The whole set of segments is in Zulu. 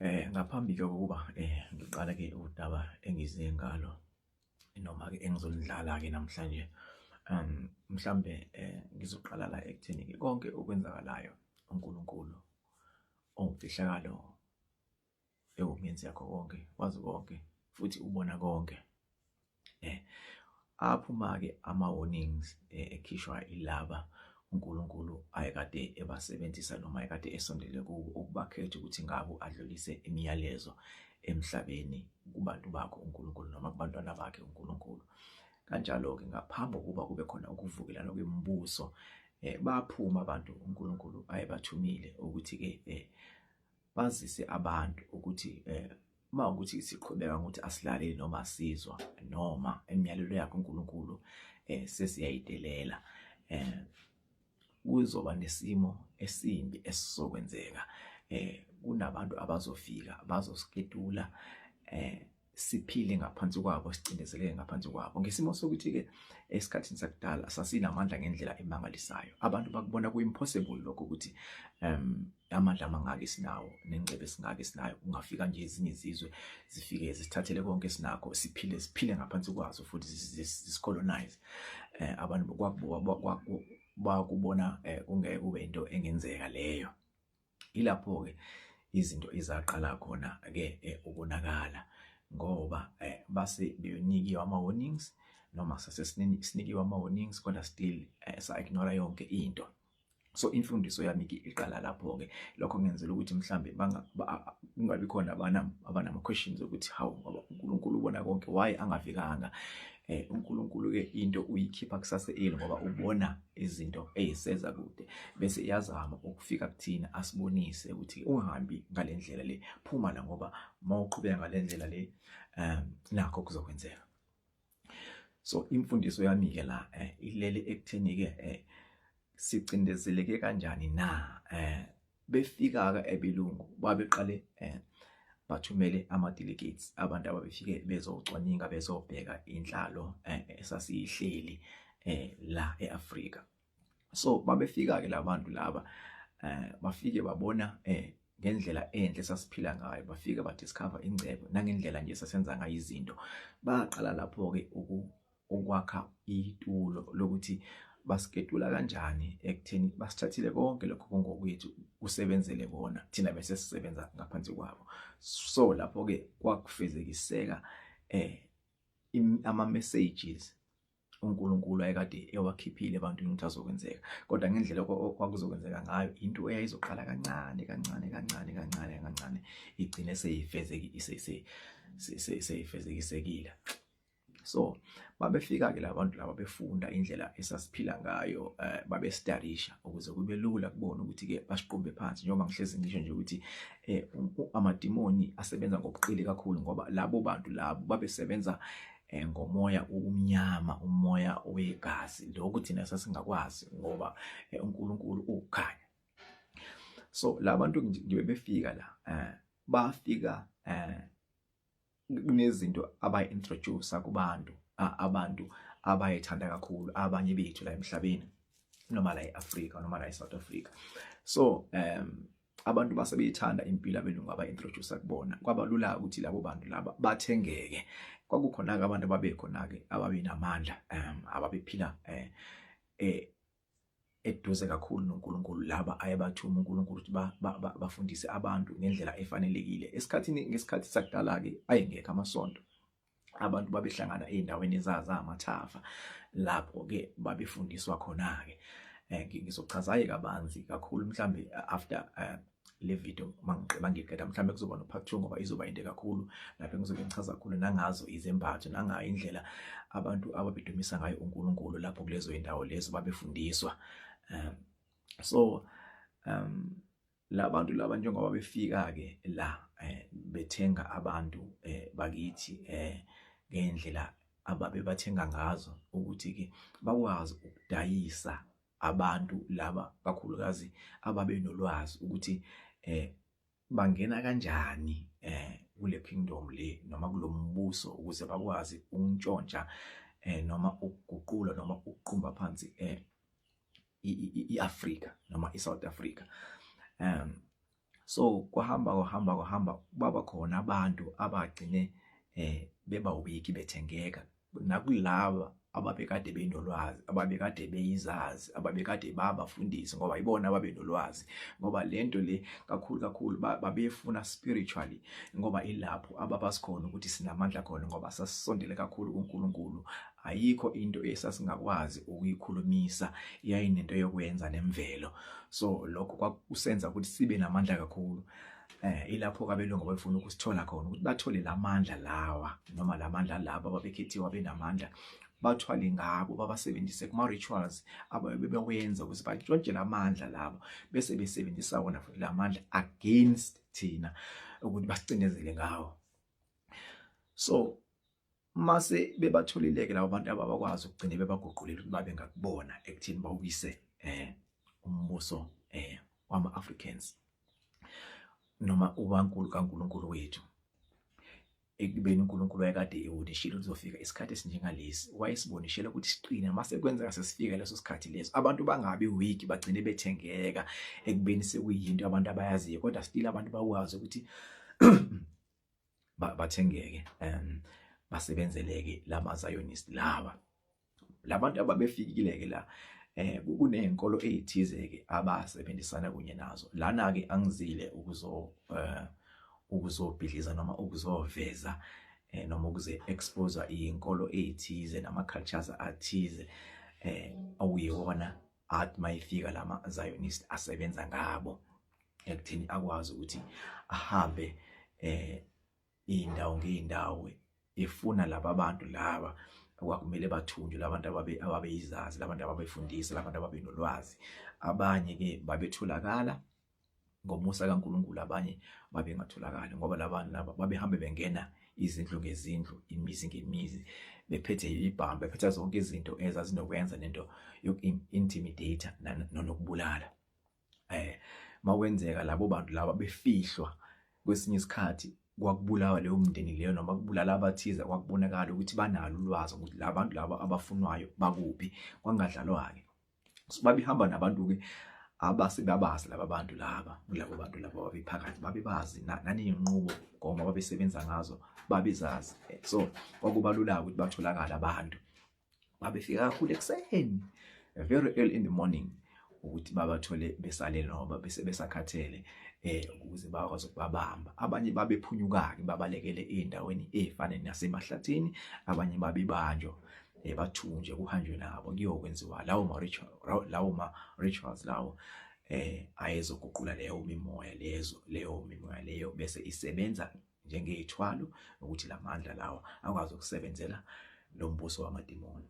Ngaphambi kokuba ngiqale ke udaba engize ngalo noma ke engizolidlala ke namhlanje, mhlambe ngizoqala la ekutheni ke konke okwenzakalayo uNkulunkulu owumfihlakalo ewumenzi yakho konke, wazi konke futhi ubona konke. Aphuma-ke ama-warnings ekhishwa ilaba uNkulunkulu ayekade ebasebenzisa noma ayekade esondele kubo ukubakhetha ukuthi ngabo adlulise imiyalezo emhlabeni kubantu bakhe uNkulunkulu noma kubantwana bakhe uNkulunkulu. Kanjalo-ke ngaphambi kokuba kube khona ukuvukelana kwemibuso, baphuma abantu uNkulunkulu ayebathumile ukuthi-ke bazise abantu ukuthi uma ukuthi siqhubeka ngokuthi asilaleli noma asizwa noma imiyalelo yakhe uNkulunkulu sesiyayidelela, kuzoba nesimo esimbi esizokwenzeka. Kunabantu abazofika bazosiketula, siphile ngaphansi kwabo, sicindezeleke ngaphansi kwabo, ngesimo sokuthi-ke esikhathini sakudala sasinamandla ngendlela emangalisayo. Abantu bakubona ku-impossible lokho ukuthi amandla amangaka esinawo nengcebo esingaka esinayo, kungafika nje ezinye izizwe zifike zisithathele konke esinakho, siphile siphile ngaphansi kwazo futhi zisicolonize. Abantu bakubona kungeke kube into engenzeka leyo. Ilapho-ke izinto ezaqala khona-ke ukonakala ngoba base benikiwe ama-warnings noma sase sinikiwe ama-warnings, kodwa still sa-ignore yonke into. So imfundiso yami-ke iqala lapho-ke. Lokho ngenzela ukuthi mhlambe kungabi khona abanama-questions ukuthi hawu, ngoba uNkulunkulu ubona konke, why angafikanga? UNkulunkulu-ke into uyikhipha kusase-early ngoba ubona izinto ey'seza kude, bese iyazama ukufika kuthina asibonise ukuthi ungahambi ngale ndlela le, phuma la, ngoba uma uqhubeka ngale ndlela le nakho kuzokwenzeka. So imfundiso yami-ke la ilele ekutheni-ke sicindezeleke kanjani na. Befika-ke ebelungu babeqale bathumele ama-delegates, abantu ababefike bezocwaninga, bezobheka inhlalo esasiyihleli la e-Afrika. So babefika-ke la bantu laba, bafike babona ngendlela enhle sasiphila ngayo, bafike badiscover ingcebo nangendlela nje sasenza ngayo izinto. Baqala lapho-ke ukwakha itulo lokuthi basiketula kanjani ekutheni basithathile konke lokho kungokwethu kusebenzele bona, thina bese sisebenza ngaphansi kwabo. So lapho-ke kwakufezekiseka ama-messages uNkulunkulu ayekade ewakhiphile ebantwini ukuthi azokwenzeka, kodwa ngendlela okwakuzokwenzeka ngayo into eyayizoqala kancane kancane kancane kancane kancane igcine seyifezekisekile. So babefika-ke la bantu laba befunda indlela esasiphila ngayo, babesitarisha ukuze kube lula kubona ukuthi-ke basiqumbe phansi. Njengoba ngihlezi ngisho nje ukuthi amadimoni asebenza ngobuqili kakhulu, ngoba labo bantu labo babesebenza ngomoya omnyama, umoya wegazi, lokhu thina sasingakwazi ngoba uNkulunkulu uwukukhanya. So la bantu nje befika la, bafika kunezinto abayi-introduce kubantu, abantu abayithanda kakhulu abanye bethu la emhlabeni noma la e-Afrika noma la e-South Africa. So abantu base beyithanda impilo abelungu aba-introduce kubona, kwaba lula ukuthi labo bantu laba bathengeke. Kwakukhona-ke abantu ababekhona-ke ababenamandla, ababephila eduze kakhulu noNkulunkulu, laba ayebathuma uNkulunkulu ukuthi bafundise abantu ngendlela efanelekile. Esikhathini ngesikhathi sakudala-ke ayengekho amasonto, abantu babehlangana ey'ndaweni ezazamathafa lapho-ke babefundiswa khona-ke. Ngizochaza-ke kabanzi kakhulu mhlambe after le video mangiqeda, mhlawumbe kuzoba no-part 2 ngoba izoba inde kakhulu, lapho ngizobe ngichaza kakhulu nangazo izembatho nangayo indlela abantu ababedumisa ngayo uNkulunkulu lapho kulezo indawo lezo babefundiswa. So labantu laba njengoba befika ke la, bethenga abantu bakithi ngendlela ababebathenga ngazo ukuthi ke bakwazi ukudayisa abantu laba, kakhulukazi ababenolwazi ukuthi bangena kanjani kule kingdom le noma kulombuso, ukuze bakwazi ukuntshontsha noma ukuguqula noma ukuqumba phansi iAfrika noma iSouth Africa. So kwahamba kwahamba kwahamba, baba khona abantu abagcine beba weak, bethengeka nakulaba ababekade benolwazi, ababekade beyizazi, ababekade babafundisi, ngoba ibona ababenolwazi, ngoba lento le kakhulu kakhulu babefuna spiritually, ngoba ilapho ababasikhona ukuthi sinamandla khona, ngoba sasisondele kakhulu kuNkulunkulu. Ayikho into esasingakwazi ukuyikhulumisa yayinento yokwenza nemvelo, so lokho kwakusenza ukuthi sibe namandla kakhulu. Ilapho kabelungu befuna ukusithola khona, ukuthi bathole lamandla lawa, noma lamandla laba ababekhethiwe benamandla, bathwale ngabo, babasebenzise kuma rituals ababewenza ukuze bantshontshe lamandla labo, bese besebenzisa wona futhi lamandla against thina ukuthi basicindezele ngawo. So mase bebatholile-ke labo bantu ababakwazi ukugcine bebaguqulela ukuthi babe ngakubona ekuthini bawise umbuso wama-Africans noma ubankulu kaNkulunkulu wethu, ekubeni uNkulunkulu wayekade ewonishile kuzofika isikhathi esinjengalesi. Wayesibonishela ukuthi siqine, mase kwenzeka sesifika leso sikhathi leso, abantu bangabi weak, bagcine bethengeka ekubeni sekuyinto abantu abayaziyo, kodwa still abantu bakwazi ukuthi bathengeke, basebenzeleke lama Zionist lawa. Labantu ababefikile ke la, kunezinkolo ezithize ke abasebenzisana kunye nazo. Lana ke angizile ukuzobhidliza noma ukuzoveza noma ukuze expose izinkolo ezithize nama cultures athize okuyiwona athi mayifika lama Zionist asebenza ngabo ekuthini akwazi ukuthi ahambe indawo ngeindawo efuna laba bantu laba okwakumele bathunjwe, labantu ababeyizazi, labantu ababefundisa, labantu ababenolwazi. Abanye ke babetholakala ngomusa kaNkulunkulu, abanye babengatholakali, ngoba labantu laba babehambe bengena izindlu ngezindlu, imizi ngemizi, bephethe ibhamu, bephethe zonke izinto ezazinokwenza nento yoku-intimidate nokubulala. Makwenzeka labo bantu laba befihlwa, kwesinye isikhathi kwakubulawa leyo mndeni leyo noma kubulala abathize kwakubonakala ukuthi banalo ulwazi ukuthi la bantu laba abafunwayo bakuphi. Kwangadlalwa-ke. So babehamba nabantu-ke abase babazi laba bantu laba, kulabo bantu laba babephakathi babebazi naney'nqubo ngoma babesebenza ngazo babezazi. So kwakubalula ukuthi batholakale abantu. Babefika kakhulu ekuseni, very early in the morning, ukuthi babathole besalele noma bese besakhathele, ukuze bakwazi ukubabamba. Abanye babephunyuka-ke babalekele ey'ndaweni ey'fana nasemahlathini, abanye babebanjwa, bathunjwe, kuhanjwe nabo kuyokwenziwa lawo ma rituals lawo ayezoguqula leyo mimoya lezo, leyo mimoya leyo bese isebenza njengey'thwalo ukuthi lamandla lawa akwazi ukusebenzela lo mbuso wamadimoni.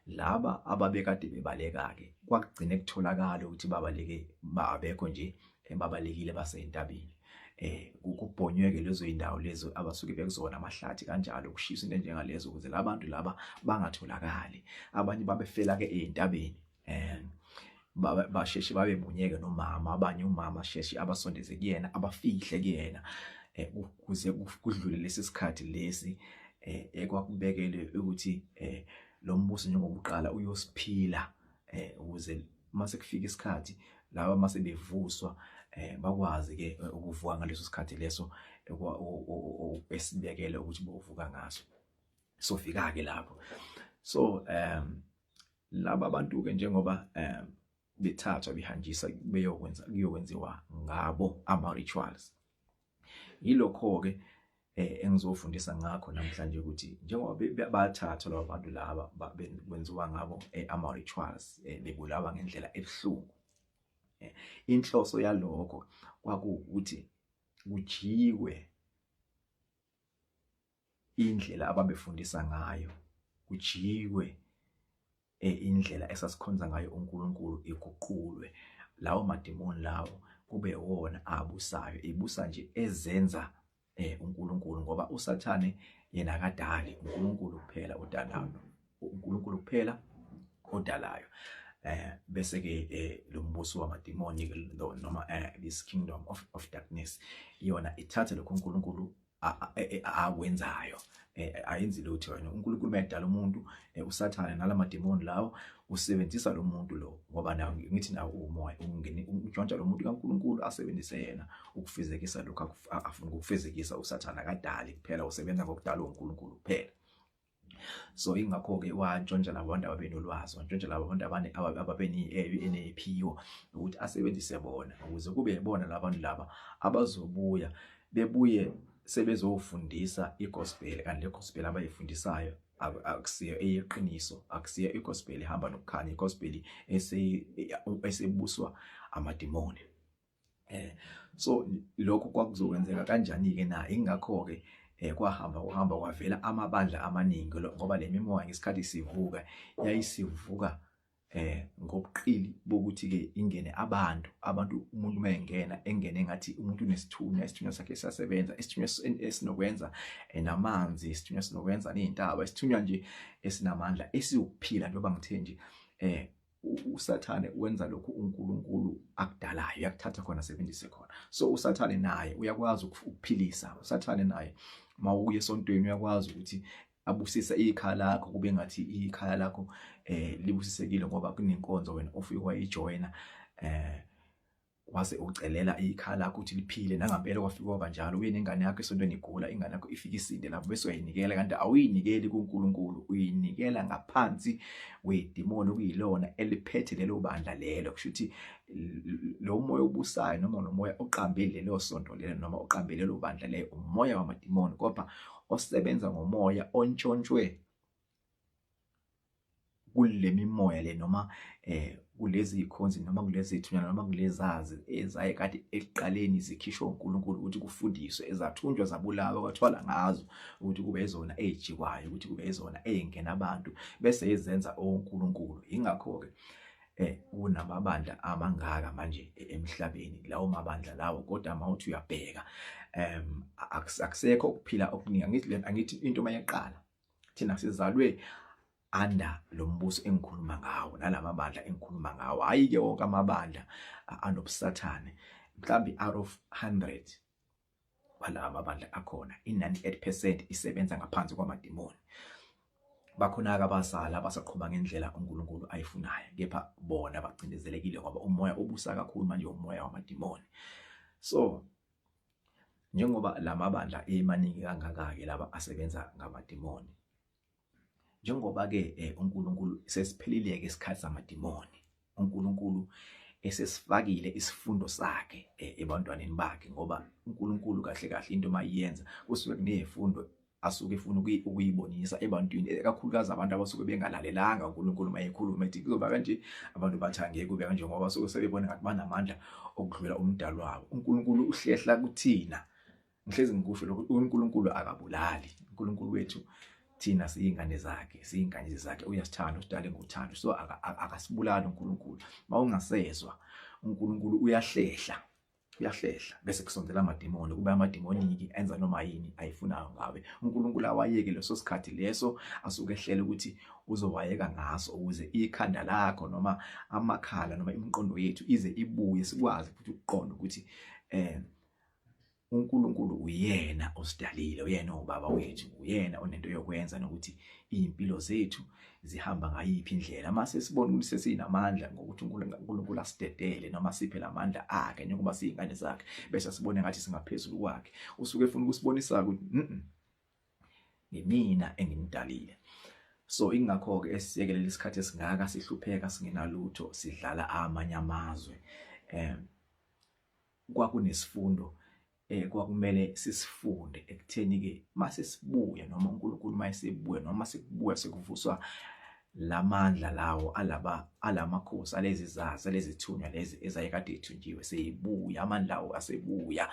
Laba ababekade bebaleka-ke kwakugcine kutholakala ukuthi babaleke, babekho nje babalekile basentabeni, kubhonywe-ke lezo yindawo lezo abasuke bekuzona, amahlathi kanjalo, kushiswa into enjengalezo ukuze labantu laba bangatholakali. Abanye babefela-ke ey'ntabeni, basheshe babe munye-ke nomama, abanye umama sheshe abasondeze kuyena, abafihle kuyena, ukuze kudlule lesi sikhathi lesi ekwakubekelwe ukuthi lo mbuso njengoba uqala uyosiphila, ukuze mase kufika isikhathi laba mase bevuswa, bakwazi ke ukuvuka ngaleso sikhathi leso esibekele ukuthi bovuka ngaso. Sofika ke lapho. So laba bantu ke njengoba bethathwa behanjiswa beyokwenza, kuyokwenziwa ngabo ama rituals, yilokho ke engizofundisa ngakho namhlanje, ukuthi njengoba bathathwa laba bantu laba kwenziwa ngabo ama rituals, bebulawa ngendlela ebuhlungu, inhloso yalokho kwakuwukuthi kujikwe indlela ababefundisa ngayo, kujikwe indlela esasikhonza ngayo uNkulunkulu, iguqulwe, lawo madimoni lawo kube wona abusayo, ibusa nje ezenza uNkulunkulu, ngoba uSathane yena akadali, uNkulunkulu kuphela odalayo, uNkulunkulu kuphela odalayo. Bese ke lo mbuso wamadimoni noma this kingdom of darkness yona ithathe lokho uNkulunkulu akwenzayo, ayenzi lutho yena. UNkulunkulu mayedala umuntu, uSathane nalamademoni lawo usebenzisa lo muntu lo, ngoba nawo ngithi nawo umoya ungene untshontsha lo muntu kaNkulunkulu, asebenzise yena ukufezekisa lokho afuna ukufezekisa. USathane akadali kuphela, usebenza ngokudalwa uNkulunkulu kuphela. So ingakho-ke wantshontsha labo bantu ababenolwazi, wantshontsha labo bantu ababeney'phiwo ukuthi asebenzise bona, ukuze kube bona la bantu laba abazobuya bebuye sebezofundisa igospel. Kanti le gospel abayifundisayo akusiyo eyeqiniso, akusiyo igospel ehamba nokukhanya, igospel esebuswa amadimoni. So lokho kwakuzokwenzeka kanjani ke na? Ingakho ke kwahamba kuhamba kwavela amabandla amaningi, ngoba le mimoya ngesikhathi sivuka yayisivuka ngobuqili bokuthi ke ingene abantu. Umuntu mayengena, engene ngathi umuntu unesithunywa, isithunywa sakhe siyasebenza, isithunywa esinokwenza namanzi, isithunywa esinokwenza nezintaba, isithunywa nje esinamandla esiyokuphila. Njengoba ngithe nje, uSathane wenza lokhu uNkulunkulu akudalayo, uyakuthatha khona asebenzise khona. So uSathane naye uyakwazi ukuphilisa. USathane naye mawuye esontweni uyakwazi ukuthi abusise ikhaya lakho, kube ngathi ikhaya lakho libusisekile ngoba kunenkonzo wena ofike wayijoyina, wase ucelela ikhaya lakho ukuthi liphile. Nangampela kwafika kwaba njalo. Uye nengane yakho esontweni igula, ingane yakho ifike isinde lapho, bese uyayinikela. Kanti awuyinikeli kuNkulunkulu, uyinikela ngaphansi kwedimoni okuyilona eliphethe lelo bandla lelo. Kusho ukuthi lo moya obusayo noma lo moya oqambe lelo sonto lelo noma oqambe lelo bandla leyo, umoya wamadimoni, kodwa osebenza ngomoya ontshontshwe kule mimoya le, noma kulezi zikhonzi, noma kulezi zithunywa, noma kulezazi ezaye kade ekuqaleni zikhishwa uNkulunkulu ukuthi kufundiswe, ezathunjwa zabulawa kwathwala ngazo ukuthi kube izona ezijikwayo, ukuthi kube izona ezingena abantu bese izenza oNkulunkulu. Ingakho ke kunamabandla amangaka manje emhlabeni, lawo mabandla lawo. Kodwa mawuthi uyabheka, akusekho ukuphila okuningi. Angithi angithi into mayeqala, thina sizalwe under lo mbuso engikhuluma ngawo nalamabandla engikhuluma ngawo. Hayi ke wonke amabandla anobusathane. Mhlawumbe out of 100 walawa mabandla akhona, i-98% isebenza ngaphansi kwamadimoni. Bakhona-ke abasala abasaqhuba ngendlela uNkulunkulu ayifunayo, kepha bona bacindezelekile ngoba umoya obusa kakhulu manje umoya wamadimoni. So njengoba lamabandla emaningi kangaka-ke laba asebenza ngamadimoni, njengoba-ke uNkulunkulu sesiphelile-ke isikhathi samadimoni, uNkulunkulu esesifakile isifundo sakhe ebantwaneni bakhe, ngoba uNkulunkulu kahle kahle into mayiyenza kusuke kunezifundo asuke efuna ukuyibonisa ebantwini, kakhulukazi abantu abasuke bengalalelanga uNkulunkulu mayekhuluma ethi kuzoba kanje. Abantu bathi angeke kube kanje, ngoba basuke sebebona ngathi banamandla okudlula umdali wabo. UNkulunkulu uhlehla kuthina. Ngihlezi ngikusho lokho, uNkulunkulu akabulali. uNkulunkulu wethu, thina siyingane zakhe, siyingane zakhe, uyasithanda, usidale ngothando. So akasibulali uNkulunkulu. Mawungasezwa, uNkulunkulu uyahlehla, uyahlehla, bese kusondela amadimoni, kuba amadimoni-ke enza noma yini ayifunayo ngawe. UNkulunkulu awayeke leso sikhathi leso asuke ehlele ukuthi uzowayeka ngaso, ukuze ikhanda lakho noma amakhala noma imiqondo yethu ize ibuye, sikwazi futhi ukuqonda ukuthi uNkulunkulu uyena osidalile, uyena ubaba wethu, uyena onento yokwenza nokuthi izimpilo zethu zihamba ngayiphi indlela. Mase sibona ukuthi sesinamandla ngokuthi uNkulunkulu asidedele noma siphe lamandla akhe njengoba siyingane zakhe, bese sibone ngathi singaphezulu kwakhe, usuke efuna ukusibonisa ukuthi ngimina engimdalile. So ingakho ke esiyekelela isikhathi esingaka sihlupheka, singenalutho, sidlala amanye amazwe. Kwakunesifundo kwakumele sisifunde ekutheni ke mase sibuya, noma uNkulunkulu mayesebuya, noma sekubuya sekuvuswa lamandla lawo alaba alamakhosi alezi zazi alezi thunywa lezi ezayekade ithunjiwe, seyibuya amandla awo asebuya,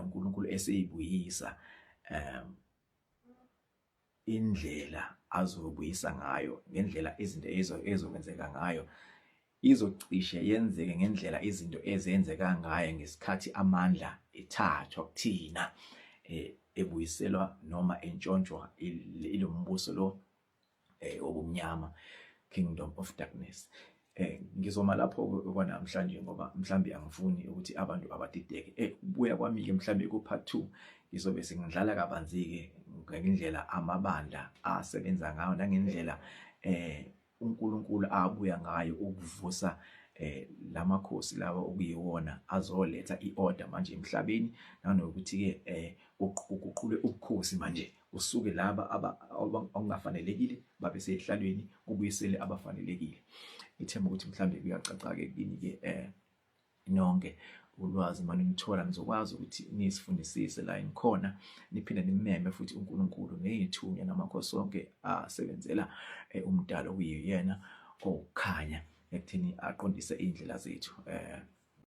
uNkulunkulu eseyibuyisa. Indlela azobuyisa ngayo, ngendlela izinto ezokwenzeka ngayo, izocishe yenzeke ngendlela izinto ezenzeka ngayo ngesikhathi amandla ethathwa kuthina, ebuyiselwa noma entshontshwa ilombuso lo obumnyama, kingdom of darkness. Ngizoma lapho kwanamhlanje ngoba mhlambi angifuni ukuthi abantu abadideke. Kubuya kwami ke mhlambi ku part 2 ngizobe sengidlala kabanzi ke ngendlela amabandla asebenza ngayo nangendlela uNkulunkulu abuya ngayo ukuvusa lamakhosi lawa okuyiwona azoletha iorder manje emhlabeni, nanokuthi ke kuguqulwe ubukhosi manje, kusuke laba okungafanelekile babe sehlalweni, kubuyisele abafanelekile. Ngithemba ukuthi mhlambe kuyacaca-ke kini-ke nonke ulwazi manje nithola, nizokwazi ukuthi nisifundisise la enikhona, niphinde nimeme futhi uNkulunkulu ney'thunywa namakhosi onke asebenzela umdalo okuyiyena owukukhanya ekutheni aqondise iy'ndlela zethu.